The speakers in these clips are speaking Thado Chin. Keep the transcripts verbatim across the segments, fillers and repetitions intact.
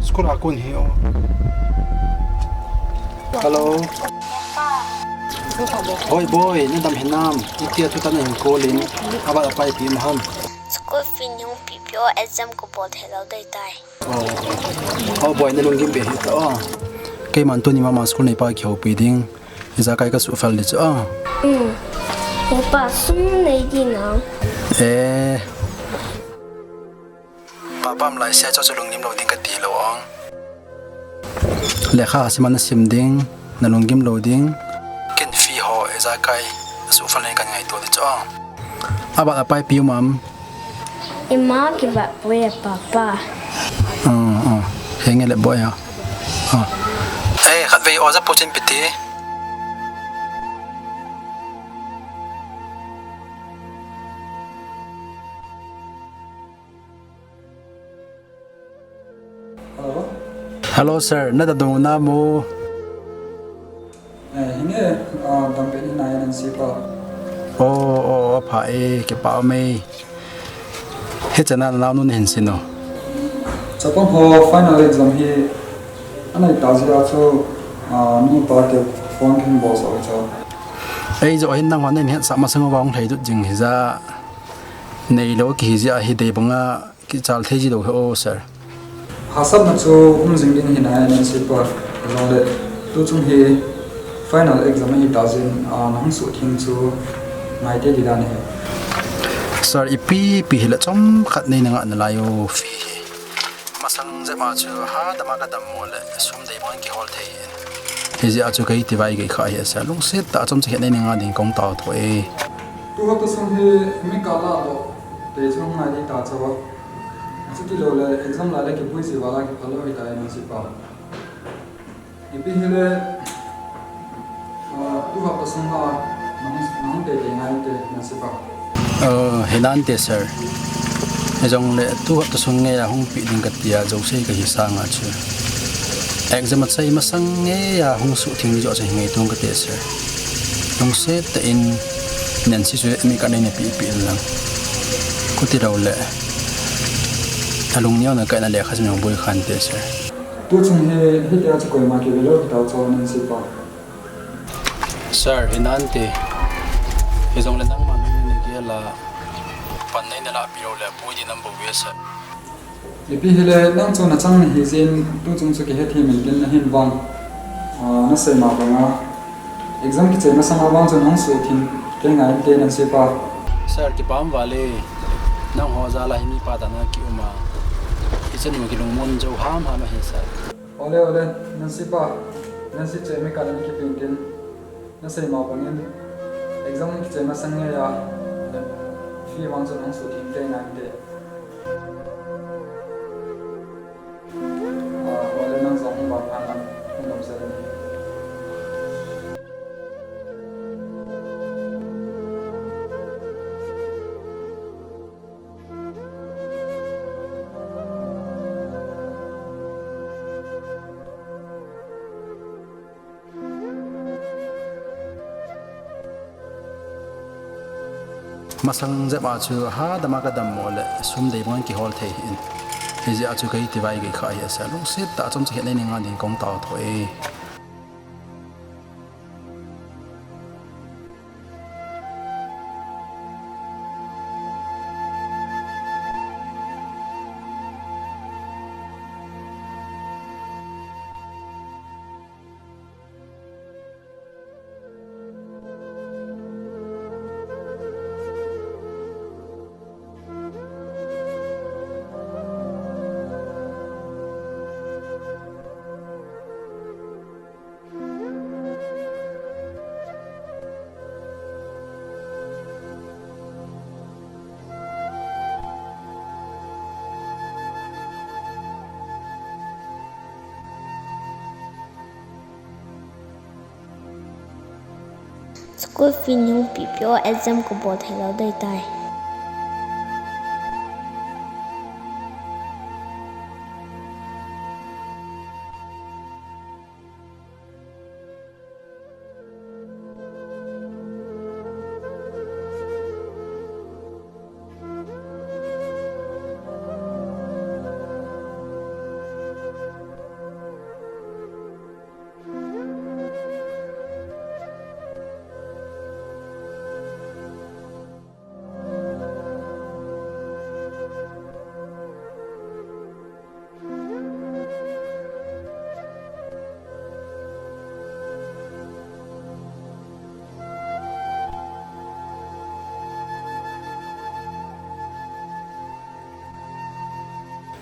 School a kon hi o. Hello. Oi boy, nadam hinam? Itia tutan nahin call in. Abat apai pi um ham? School fee nung pi pi o, exam kabol thei lou dei tai. Oh, oh boy, nalunggim be hih ta o. Keiman tuni mama school neipa kihoupi ding. Ijakai kasuhfel ding chu o. Hmm. Hepa, sum nei ding nang. Eh. Papa um lai sia chu lungnim lou ding kati lou ong. Lekha sim a nasim ding, nalunggim lou ding. Ken fee ho ijakai asuhfel nei kangaito ding chu o. Abat apai pi um am? Ima kibat poi a papa. Oh, oh. Henge le boy a. Oh. Eh, khatvei o ja puchin piti. Hello? Hello, sir. Nadam dong na mo? Eh, hinge, ah, dampen hinai Nancy pa. Oh, oh, apha e, kipa um e. Hiche na naonu nahin sin o. Chapang ho final exam hi anai ta jia chu, ah, nupa te phone kahin bol sa u chu. Ei jo hin nangho nahin hetsah masang uva hung lhai dut jing hija. Neilou kihi jia hi dei banga kichal thei ji lou hi o, sir. Hahsatna chu um jing ding hinai Nancy pa, hijongle tuchung hi final exam ahi ta jin, ah, nahung suhtheng chu ngaite ding dan ahi. Sir, ipi pi hile chomkhat nei nangah nalai o, fee hi. Masang jep a chu hadam a kadam mo le sum dei bang kihol thei. Hijeh a chu kei tivai gei kha hi, sir. Lungset tah a chomcha khat nei nangah ding kong tao tho e. Tu hapta sung hi mi kala lo te chu ngai ding ta chu. Chuti lou le exam lai le kipui ji vala kiphal lou hita e Nancy pa. Ipi hile, ah, tu hapta sung a nahung, nahung teitei ngai inte Nancy pa. Oh, hinante sir. Hijongle tu hapta sung ngeiya hung pe ding katia jouse kahi sanga chu. Exam achai masang ngeiya hung suhtheng ding joh chu hi ngeitu kate sir. Lungset tah in Nancy chu mi kanei napi pi lang. Chuti lou le. Alungneona kaina lekha sim jong boi khante sir. Tuchung hi, hitia chu koima kive lou hitao chu Nancy pa. Sir, hinante. Hijongle nangma min nagel a pan nei nalah pi lou le, boi ding nabol uve sir. Ipi hile nang chu nachang nahi jeh in tuchung chu kihethem intin ahin vang. Ah, nasei ma banga. Exam kichai masang a vang chun hung suhtheng kei ngai inte Nancy pa. Sir, kipah um vale. Nangho jal a hi mipa tah a kium a. Hichenu kilungmon jou hamham ahi sir. Ole, ole, Nancy pa. Nancy chu mi kal in kipe intin. Nasei ma bangin. Exam kichai masang ngeiya. Fee vang chun hung suhtheng kei ngai inte. Ah, ole nang jong hung vang phan lang, hung damsel in. Masang jep a chu hadam a kadam mo le sum dei bang kihol thei hin. Hijeh a chu kei tivai gei kha hi asa lungset tah a chomcha khat nei nangah ding kong tao tho e. School fee nung pipio exam kabol thei lou dei tai.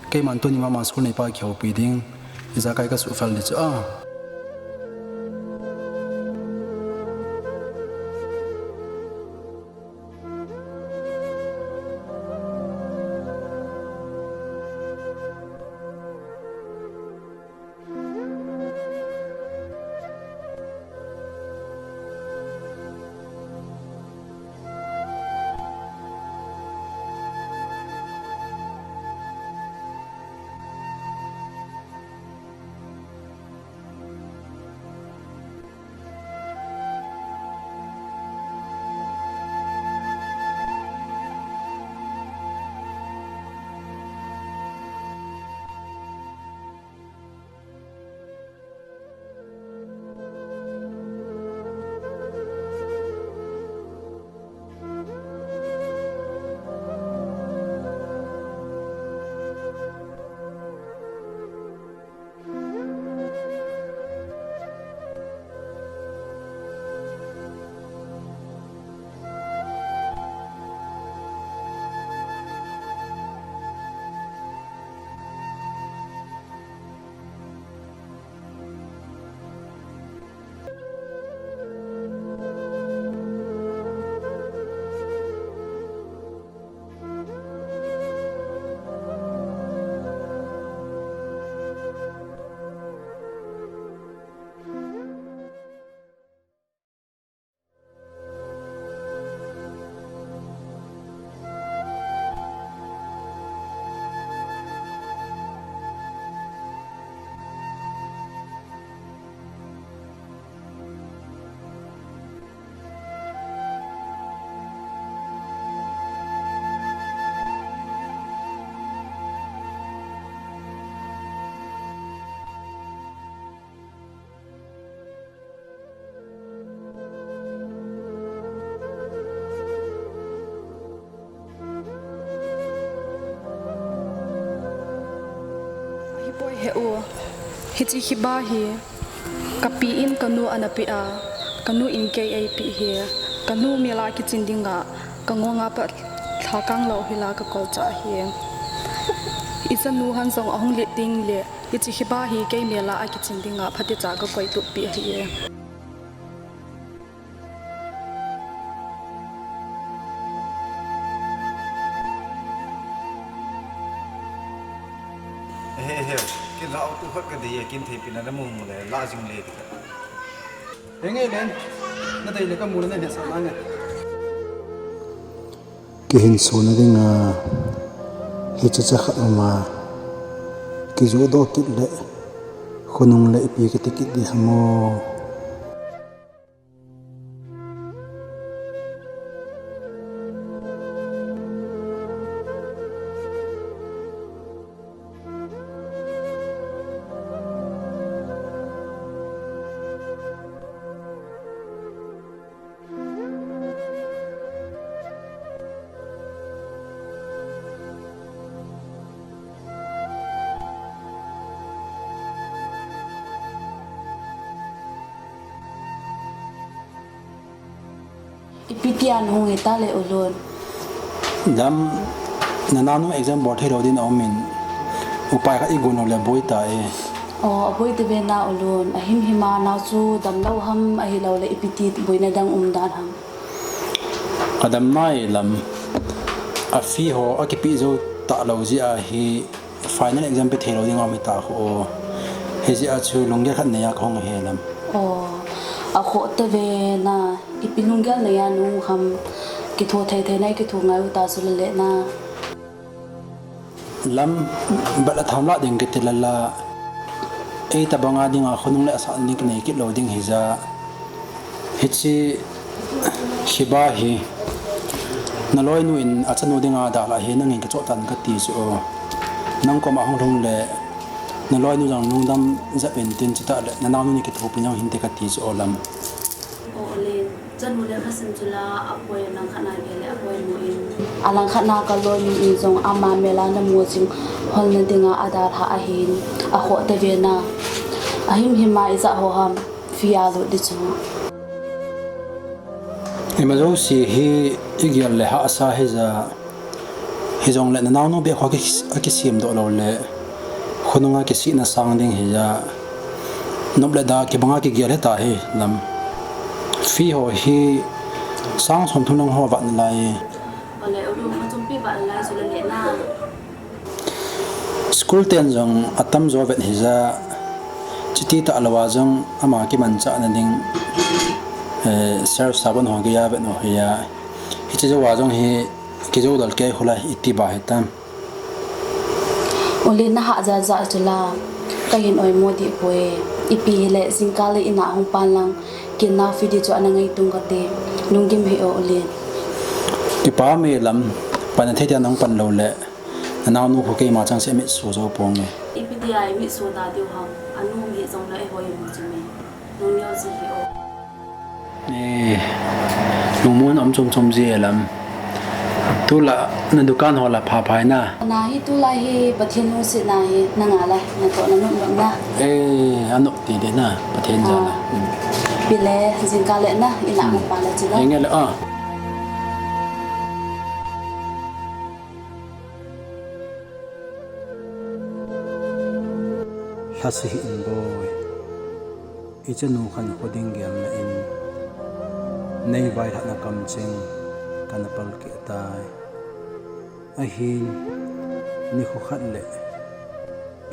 Keiman tuni mama school neipa kihoupi ding, ijakai kasuhfel ding chu a. Ahipoi he u, hiche khiba hi kapi in kanu ana pe a, kanu in kei eipeh hi, kanu mel a kichin dinga, kangonga pat lhakang lou hila kakolcha hi. Ichanu hon jong ahung lit ding le, hiche khiba hi kei mel a akichin dinga phatecha kakoitup peh ahi. He, he, kin la auto khat kadei e, kin thei pina namu mu le, la jing le ding. Henge len, nadei le kamu le nahetsah nange. Kihinsona dinga, hiche cha khat uma, kijoh doh kit le, khonung le ipi kiti kit ding ham o. Ipi tia nahung hita le u Lun? Lam, nanaonu exam bol thei lou ding aumin, upai khat igon lou le boi ta e. O, aboi tave na u Lun, ahimhim a nao chu damlou ham ahilou le ipi ti boina dang um dan ham? Adam nai Lam, a fee ho akipeh jou talou jeh a hi final exam pe thei lou ding aum hita khu o. Hijeh a chu lunggel khat nei a kahung ahi Lam. O, akhoh tave na, ipi lunggel nei a nahung ham, kitho thei thei na, kitho ngai u ta chu le le na. Lam, bat le tham lah ding kiti lala, ei tabang a dinga khonung le asah ding kinei kit lou ding hijeh a. Hiche khiba hi, naloinu in achanu dinga dalha hi nangin kachoh tan kati chu o. Nang koma hung lhung le, naloinu jong lungdam jep intin chutah le, nanaonu ni kithopi jong hinte kati chu o Lam. O Len, chanu le khasim chu la apoi, alangkhat na gei le apoi mu in. Alangkhat na kaloinu in jong ama mel a namu jing holna dinga adalha ahin, akhoh tave na. Ahimhim a ijat ho ham, fee a lut ding chu. Ima jouse hi igel le hahsa hijeh a, Hijongle nanaonu beh kho a ki, akisem doh lou le, khonunga kisihna sang ding hi a, nop le da kibanga kigel hita hi lam. Fee ho hi sang som thum lang ho vat nalai. Ole, ulu ma chumpi vat nalai chu le le na. School ten jong atamjo vet hi a, chuti tah lou a jong ama kimanchahna ding, eh, self sabon ho gei a vet u hi a. Hiche jou a jong hi kijou dol kei khula iti ba hitam. Ole, na hah jat jat chu la, kahin oimo deh poi. Ipi hile jingkah le in a hung pan lang, kinau fee di chu ana ngaitung kate. Lunggim hih o, Ole. Kipa me lam, pan thei dia nahung pan lou le. Nanaonu khu keima chang se mitso jou ponge. Ipi dia imitso da diu ham. Anu mi jong la eiho imu chu me. Nung neo ji hih o. Eh, lungmon um chom chom ji e lam. Tulai na dukan ho la pha phai na. Na hi tulai hi Pathen lungsetna hi nanga la natoh na nop nop na. Eh, anop ti de na Pathen jal a. Ah. Hmm. Ipi le jingkah le na in a hung pan la chu la. Enge le a. Lhase hih in boi. Ichanu khan kho ding gelna in, nei vailhahna kamcheng kana palkeh tai. Ahin, nikho khat le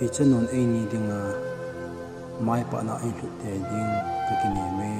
ichanun eini dinga maipana eilhut tei ding kakinem e.